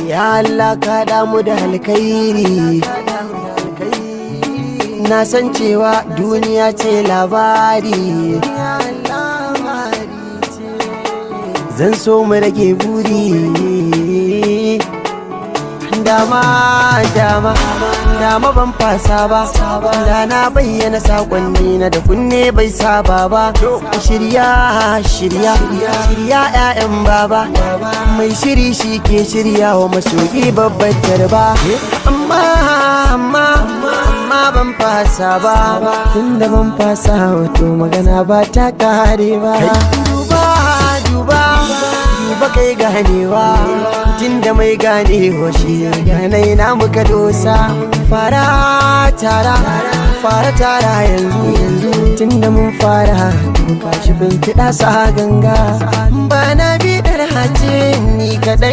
Ya Allah ka damu da alkhairi. Na san cewa duniya ce labari. Zan so mu rage buri. Dama dama dama ban fasa ba. Da na bayyana sakonni na da kunne bai saba ba. Shirya shirya shirya 'ya'yan baba. Mai shiri shi ke shirya wa masoyi babbar tarba. Amma amma amma ban fasa ba. Tunda ban fasa to magana ba ta kare ba. Duba duba duba kai ganewa. Tunda mai ganewa shi ganai na muka dosa. Fara tara fara tara yanzu. Tunda mun fara kashi bin kiɗa sa ganga. Ba na bidar hace ni kaɗai.